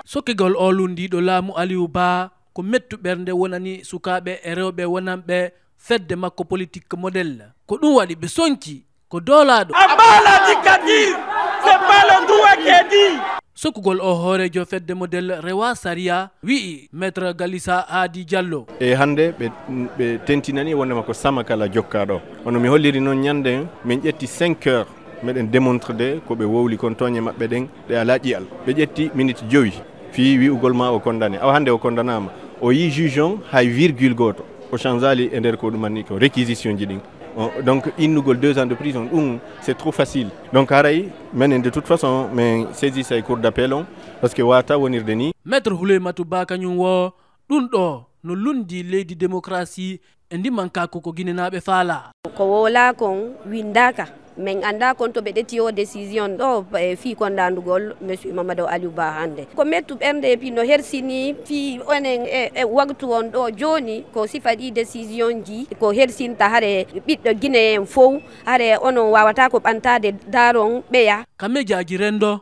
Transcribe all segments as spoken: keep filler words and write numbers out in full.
Sokkegol oo lunndiiɗo laamu Aliou Ba ko mettu ɓernde wonani sukaaɓe e rewɓe wonanɓe fedde makko politik model. Ko ɗum waɗi ɓe sonki ko doolaaɗo. Abala dictature, c'est pas le droit qui est dit. Sokkugol o hooreejo fedde model rewa sariya, wi'i Maître Galissa Hadi Diallo. E hannde ɓe, ɓe tentinani wondema ko sama kala jokka ɗo. Hono mi holliri noon ñande min ƴetti cinq heures, meɗen démontre de ko ɓe wowli kon tooñe maɓɓe ɗen ɗe alaa ƴi'al. Ɓe ƴetti minute jowi fii wi'ugol ma o condamné. Awa hannde o condamnama. O yii juge on hay virgule gooto. O changeali e nder ko ɗumanni ko réquisition ji ɗin. O, donc innugol deux ans de prison, ɗum c'est trop facile. Donc haray menen de toute façon min saisissay cour d'appel on, parce que wata wonirde ni. Maître Houleymatou Ba kañum wo ɗum ɗo no lunndi leydi démocratie e ndimankaaku ko ginenaaɓe faala. Ko wowlaa kon winndaaka. Min anndaa kon to ɓe ƴetti o décision ɗo, e fii kondaandugol Monsieur Mamadou Aliou Ba hannde. Ko mettu ɓernde, epi no hersini fii onen e, e waktu on ɗo jooni, ko sifa ɗi décision ji, ko hersinta hare ɓiɗɗo Guinéen fow, hare onon waawata ko ɓantaade daaron ɓeya. Ka mejaaji renndo,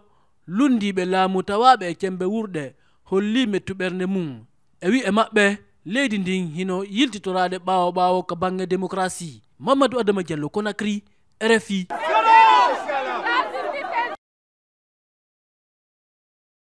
lunndiiɓe laamu tawaaɓe e cembe wuurɗe hollii mettu ɓernde mum. E wi'e maɓɓe, leydi ndin hino yiltitoraade ɓaawo ɓaawo ka baŋŋe démocratie. Mamadou Adama Diallo, Conakry, R F I.